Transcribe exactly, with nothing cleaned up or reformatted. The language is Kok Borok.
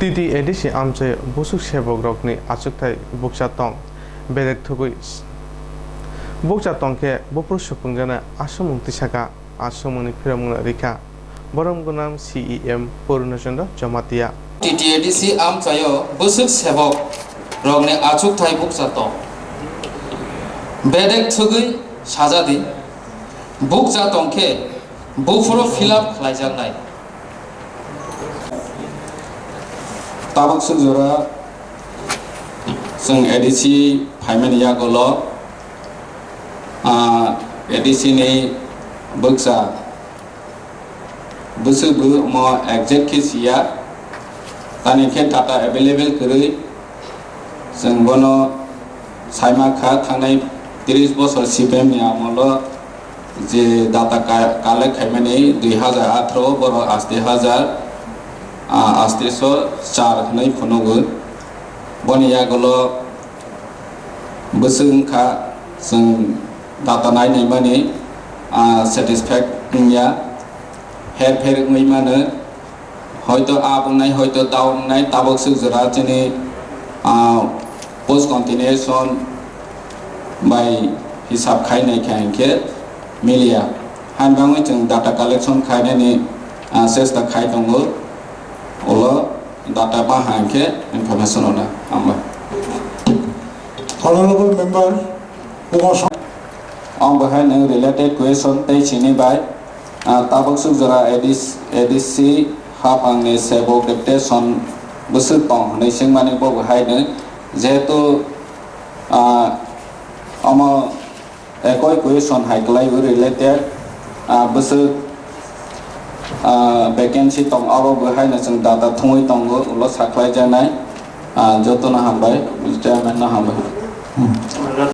T T A D C amchai bwswk sebok rokni achukthai bukcha tong bedek thugwi bukcha tongkhe buphuru supungjaknai aswkmung tisaka. Aswkmungni phiramungno rikha borom gwnang C E M Purno Chandra Jamatia. T T A D C amchaio bwswk sebok rokni achukthai bukcha tong bedek thugwi sajadi. Bukcha tongkhe buphuru fill up khlaijaknai. Tabuk swk jora chwng A D C phaimani yagulo, ah, A D C ni bukcha bwswk bo omo exact khe siya, tani khe data available kwrwi. Chwng bono saima kha, thangnai tris bosor C P M ni amolo je data ka-, collect khaimani dui hazar atharo, borok aste hazar, ah, aste so char hwnwi phunugo. Boni yagulo bwswk wngkha, chwng data nai naimani, ah, satisfied wngya, her pher wngwi mano. Hoito up wngnai, hoito down wngnai, tabuk swk jora chini, ah, post continuation bai hisab khai nai kha hinkhe miliya. Hain bangwi chwng data collection khainani, ah, chesta khai tongo. Ulo data baha hinkhe information rwna. Hambai. Honorable member, Ang bahai nwng related question tei chini bai, ah, tabuk swk jora A D C, A D C hapangni sebok deputation bwswk tong hwnwi swngmani bo bahai nwng, jehetu, ah, omo ekoi question hai kwlaiwi related, ah, bwswk, ah, vacancy tong, abo bahai no chwng data thumwi tongo, ulo sakhlai janai, ah, jotono hambai, chairman no hambai.